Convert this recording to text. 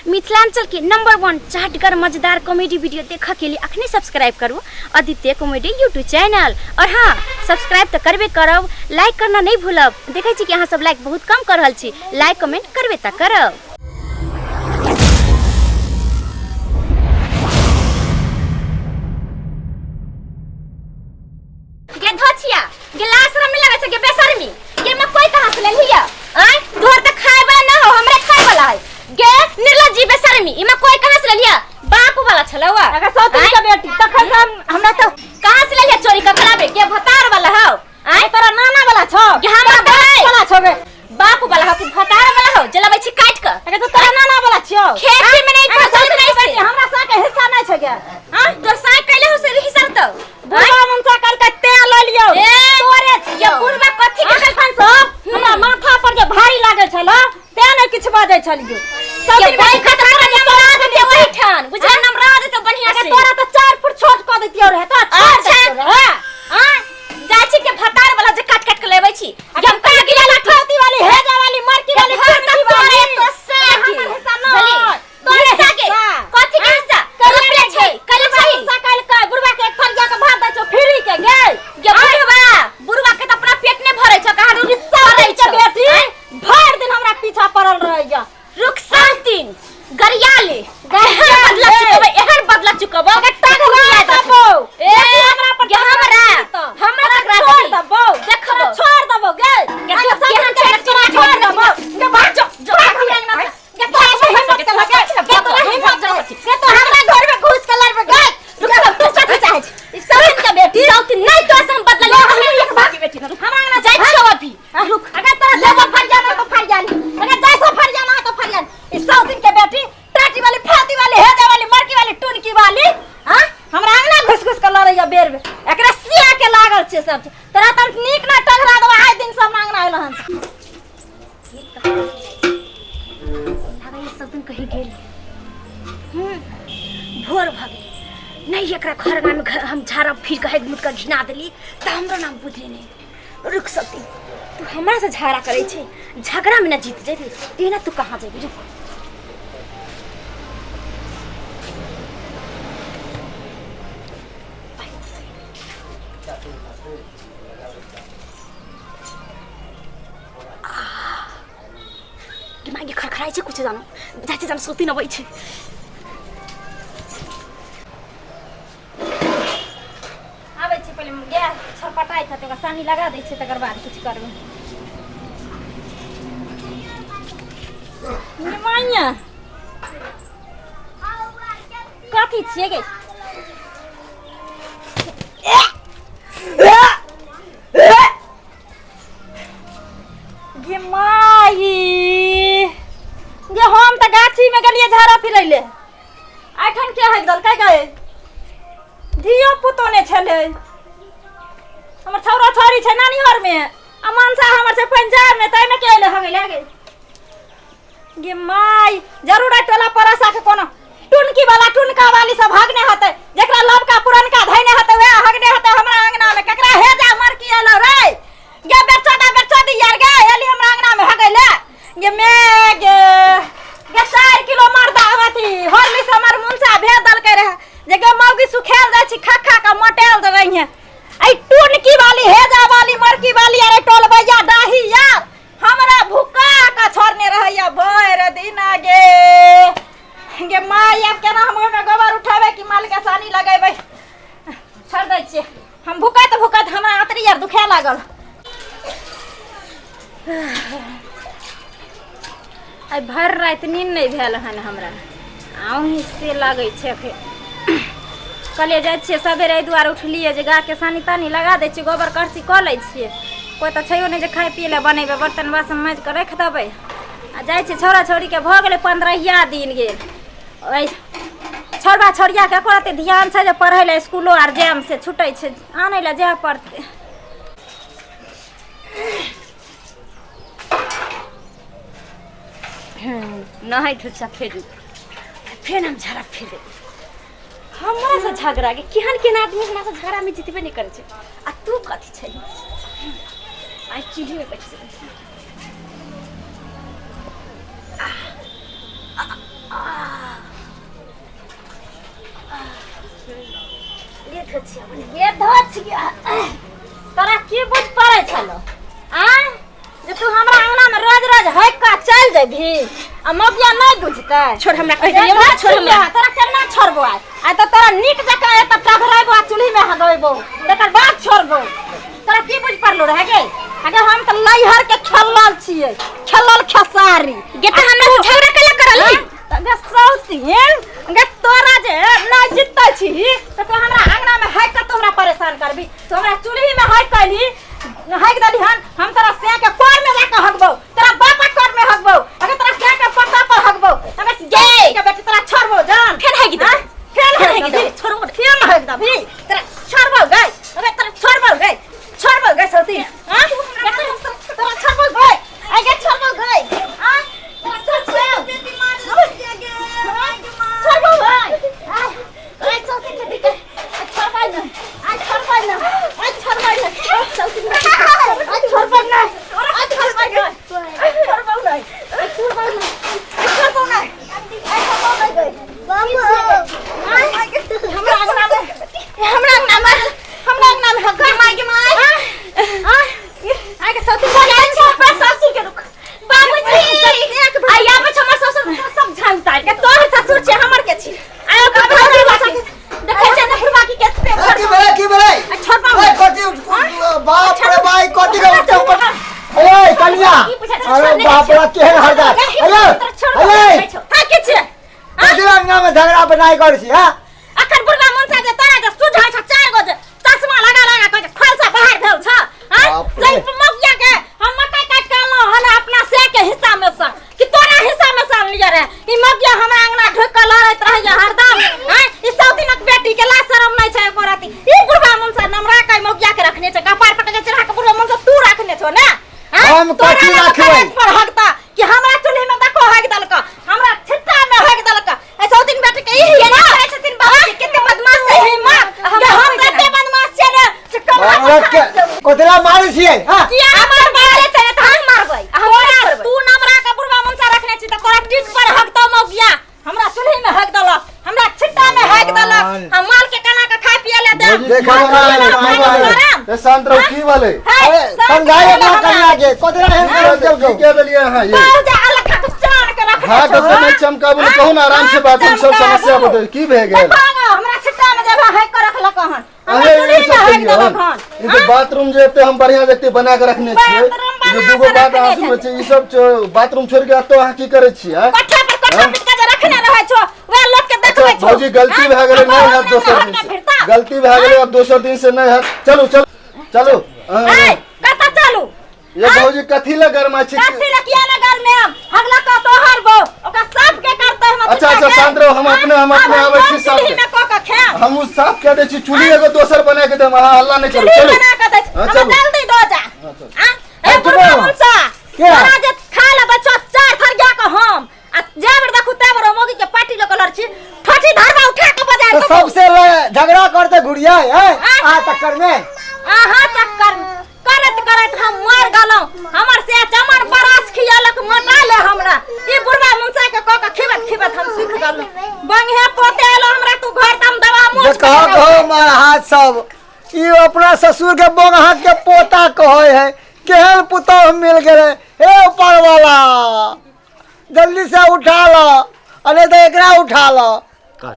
मिथिलांचल के नंबर 1 चाटगर मजेदार comedy video देखऽ के लिए अखने सब्सक्राइब करू आदित्य कॉमेडी यूट्यूब चैनल। और हाँ, सब्सक्राइब तो करबे करब, लाइक करना नहीं भूलब। देखै छी कि अहाँ सब लाइक बहुत कम कर रहल छी, लाइक कमेंट करबे त करब। गे धोछिया गे लाश में लगे छै गे बेशर्मी गे मकई कहाँ से लेलिया आय तोहर त खाए वाला ना हो, हमरे खाए वाला है। गे निर्लज्जी बेशर्मी, ई मकई कहाँ से लेलिया? बाप वाला छलवा अगर सौतरी के बेटी तखन से हम हमरा तो कहाँ से लेलिया चोरी कर खराबे? गे भतार वाला हो आय, तोरा नाना वाला छौ गे हमरा भाई वाला छौ गे बाप वाला हो कि भतार वाला हो? जलाबै छी काट के। अगर तो तोरा नाना वाला छियौ खेत में नहीं अगर फसल सौतरी नहीं के बेटी से हमरा सा के हिस्सा नहीं छै गे। हां, तोर साय कैले हो से हिस्सा तो बुढ़वा मनसा कल के ते ल लियौ ए, तोरे ये छियौ। बुढ़वा कथी के तखन सब हमरा माथा पर जे भारी लागल छल ते नहीं किछु बाजै छलियौ। सब ये दिन भाई बेटी खतरा खतरा नमराज दे वही ठान बुझला, नमराज तो बढ़िया अगर से तोरा तो 4 फुट छोट क देतियौ रहे तो छोड़ अच्छा। देतियौ रहे। हां, जाइ छी के भतार वाला जे काट काट के लेबै छी। हम कहिया गिला लाठी लाठौती वाली हेजा वाली मरकी वाली घर कुर्सी तक वाली तोरे तो साके हमर हिस्सा न बुझली? तोरे हिस्सा के हिस्सा। कथी के हिस्सा कहिया रोपले नहि छै कले बुढ़वा छै मनसा काल्हि के बुढ़वा के एक थरिया के भात दै छौ फ्री के गे। ये बुढ़वा बुढ़वा के त अपना पेट ने भरै छ, कहाँ रुक सरै सरै के छ बेटी भरि दिन हमरा पीछा पड़ल रहैया। रुक सात दिन गरिया ले गरिया एहन बदला ले। चुकबै, एहन बदला चुकबै टकरा देबौ। ए, हमरा पर गे हमरा तऽ। हमरा टकरा छोड़ देबी। देबौ। देखबौ। छोड़ देबौ गे। गे अगर तू सब केहन दिन छै, तोरा छोड़ छोड़ देबौ। गे भाग जो, जो, भाग हमरा अंगना से। गे तोरा से हिम्मत केलक गे। गे तोरा हिम्मत केलक। गे तो हमरा घर में घुस के लड़बे गे। रुक तू कथी चाहै छी? ई सब के बेटी चौथी नहीं तो से हम बदला ले हम एक भाग बेटी हमरा अंगना जाइ छियौ अभी। रुक, अगर तोरा जैसा फरियाना तो फरियानी, अगर जैसा फरियाना तो फरियानी। इस 100 दिन के बेटी टाटी वाली फाती वाली हेजा वाली मरकी वाली टुनकी वाली हां हमरा अंगना घुस घुस के लड़ैया बेर बेर। एकरा सिया के लागल छै सब तोरा त नीक ना टंगरा देबो आइ दिन सब अंगना आइल हन। लागैया सब दिन कहीं गेल भोर भऽ गेल नहीं एकरा घर में हम झाड़ा फिर के हेग मुद के घिना देली त हमरो नाम बुझले नहीं। रुक सकती तू हमरा से झगड़ा करे छे, झगड़ा में ना जीत जेबी एना तू कहाँ जेबी? रुक दिमाग खड़खड़ाइ छै कुछ जानो जाइ छै जानो सोती नबै छै। आबै छी पहिले गैस छरपटाइ छै ओकरा सानी लगा दै छियै तकर बाद किछु करबै। माइया कथी छियै गे? गे माई गे, हम तऽ गाछीमे गेलियै झाड़ा फिरै ले, एखन के हगि देलकै गे? धियो पुतो नहि छलै, हमर छौड़ा छौड़ी छै नानिहरमे आ मनसा हमर छै पंजाबमे, ताहिमे के अयलै हगै लए गे? गे माय, जरूर एहि टोला पड़ोसा के कोनो टुनकी वाला टुनका वाली सब हगने हेतै, जेकरा लबका पुरनका धैने हेतै वएह हगने हेतै हमरा अंगना मे। केकरा हेजा मरकी एलो रे गे? बेचोदा बेचोदी यार गे एली हमरा अंगना मे हगै ले गे। मे गे गे 4 किलो मर्दा अथी हरली से हमर मुनसा भेज देलकै रहे जे गे मौगी सुखायल जाइ छी खा खा के मोटायल रहिहे। एहि टुनकी वाली हेजा वाली मरकी वाली अरे टोलबैया डाही यार हमरा भुका के छोड़ने रहैया भरि दिन गे। गे माय, आब केना हम ओहिमे गोबर उठेबै कि माल के सानी लगेबै? छोड़ दै छियै हम, भुकैत भुकैत हमरा आतरी आर दुखाए लागल। आइ भरि राति नींद नहि भेल हन हमरा, अहूँ से लगै छै। अखन कहलियै जाइ छियै सबेरे, एहि दुआरे उठलियै जे गायके सानी तानी लगा दै छियै, गोबर करसी कऽ लै छियै। कोइ तऽ छैयो नहि जे खाय पियै लए बनेबै, बर्तन बासन माजि कऽ राखि देबै आ जाइ छियै। छौड़ा छौड़ीके भऽ गेलै 15 दिन गेल, ओहि छौड़ा छौड़ियाके एको रत्ती ध्यान छै जे पढ़ै लए इसकुलो आर जायब से छुटै छै, आनै लए जाय पड़तै। नहाय धोइ फेर फेर हम झगड़ा फेर देबै हमरा से झगड़ा के केहन केहन आदमी हमरा से झगड़ा में जीतबे नहीं करै छै आ तू कथी छै? आइ चूल्ही में बैठ जेबै। गे धोछिया तोरा की बुझ पड़ै छलो आँय जे तू हमरा अंगना में रोज रोज हक का चल जेबही आ मगिया नहीं बुझतै छोड़ हमरा कहि दियौ ना, छोड़ हमरा तोरा केना छोड़बो आइ आइ तऽ तोरा नीक जकाँ एतऽ टघरेबो आ चूल्ही में हगेबो तकर बाद छोड़बो तोरा की बुझ पड़लो रहे गे अगे हम तऽ लैहर के खेलल छियै खेलल खेसारी गे तऽ हमरा से झगड़ा कैला करली गे सौतीन गे तोरा जे नहि जितै छी तऽ तू हमरा अंगना में हाइक के तू हमरा परेशान करबी तू हमरा चूल्ही में हाइक कैली हाइक देली हन हम तोरा से के कोर में जाके हगबौ तोरा बापा कोर में हगबौ अगर तोरा से के पत्ता पर हगबौ अगर गे के बेटी तोरा छोड़बौ जान फेर हाइक देबौ। हाँ? फेर फेर हाइक हाइक देबी देबौ, छोड़बौ। फेर हाइक देबी तोरा छोड़बौ गै अगर तोरा छोड़बौ गै छोड़बौ गै सौतीन हाँ तोरा छोड़बौ गै आइ गे छोड़बौ गै हाँ तोरा छोड़बौ छोड़बौ गै आइ सौतीन के बेटी छोड़बै नै आइ छोड़बै नै आइ छोड़बै नै सौतीन आइ छोड़बै नै आइ छोड़बै नै आइ छोड़बौ नै आइ छोड़बै नै आइ छोड़बौ नै आइ छोड़बौ नै गै हमरा अंगना में हमरा अंगना में हमरा अंगना में हग्गा माय के माय आय के ससुर बोल छै पर ससुर के रुक बाबूजी आई आबै छै हमर ससुर सब झाड़ उतार के तोहर ससुर छै हमर के छी आय ओकर भौजी बच्चा के देखै छै ने बुढ़वा की केते की भेलै की भेलै आ छोड़ ओए कथी बाप रे भाई कथी के उठे ऊपर अरे कनिया अरे बाप रे केहन हरदा अरे अरे हां के छै कथी अंगना में झगड़ा बनाई कर छी हां अखन बुढ़वा मनसा जे तोरा जे सुझै छ चार गो जे चश्मा लगा लगा के खोलसा बाहर भेल छ हां बाप रे। जै मगिया के हम मकई काट के अनलहुँ हन अपना से के हिस्सा में से कि तोरा हिस्सा में से अनलियै रे ई मगिया हमरा अंगना ढुक के लड़ैत रहैया हरदम हां ई सौतीनक बेटी के लाज शरम नहि छै एको रति ई बुढ़वा मनसा नमरा के मगिया के रखने छै कपार पर के चढ़ा के बुढ़वा मनसा तू रखने छो ने हाँ? हम तोरा कथी लग रखबै? करेज पर हगता कि हमरा चूल्ही में देखो हग देलक हमरा छिट्टा में हग देलक ऐ सौतीन बेटी के ई केना करै छथिन बाबूजी कते बदमाश हे हिम्मत कि हम कते बदमाश छियै ने से कमरा औरत के कोतरा मारै छियै हां किया हमर मारे छै ने तऽ हम मारबै हम तोरा मारबै। तू नमरा के बुढ़वा मनसा रखने छी तऽ तोरा टीट पर हगतौ मौगिया हमरा चूल्ही में हग देलक हमरा छिट्टा में हग देलक हम माल के केना के खाय पिए ले देब देखो ना, ए शांत रहो की भेलै अरे समझाइए ना कनिया के कोतरा हेन करम की चल के देलियै अहाँ ये हाथ हाथ से नहीं चमकाबू ने कहू ना आराम से बात हम सब समस्या बतै की भए गेल हमरा छिट्टा में जब हग के रखलक हन हमरा अहे चूल्ही ई में सब हग कहियौ देलक हन ई तऽ बाथरूम जे एते हम बढ़िया जते बना के रखने छियै बाथरूम ई जे बना दूगो के बात अहाँ रखने सुनै छियै ई सब बाथरूम छोड़ि के एतौ अहाँ की करै छियै आँय? कोठा पर कोठा हाँ? पिट के जे रखने रहै छो वएह लोक के अच्छा देखबै छो भौजी गलती भए गेलै नहि हैत दोसर दिन से गलती भए गेलै अब दोसर दिन से नहि हैत चलू चलू चलू ए कतऽ चलू ये भौजी कथी लए गरमा छी कथी लए किया ना घर में हम हगला का तोहर बो ओकरा साफ के करते हम अच्छा अच्छा शांत रहो हम अपने आबै छी साफ चूल्ही में कऽ के खाएब हम साफ कए दै छी चूल्ही एगो दोसर बना के देब अहाँ हल्ला नहि करू चूल्ही चलू बना के दै छी हाँ, हमरा चलू। जल्दी दो जा हाँ, चलू। आ ए बुढ़वा मनसा क्या? तोरा जे खा ले बच्चा चार थर गया के हम आ जे बेर देखू ते बेर मोगी के पार्टी लऽ के लड़ छी ठोठी धरबा उठा के बजा तो सबसे झगड़ा करते घुड़िया है आ चक्कर में अहाँ चक्कर में करत करत हम मर गेलहुँ हमर से चमन बरास खियलक मोटा ले हमरा ई बुढ़वा मुनसा के कऽ के खिबत खिबत हम सुख गेलहुँ बंगे पोते एलो हमरा तू घर तम दवा जे मोच कहो कहो मार हाथ सब ई अपना ससुर के बोंग हाथ के पोता कहे है केहन पुतोह मिल गेलै हे ऊपर वाला जल्दी से उठा लो अरे तो एकरा उठा लो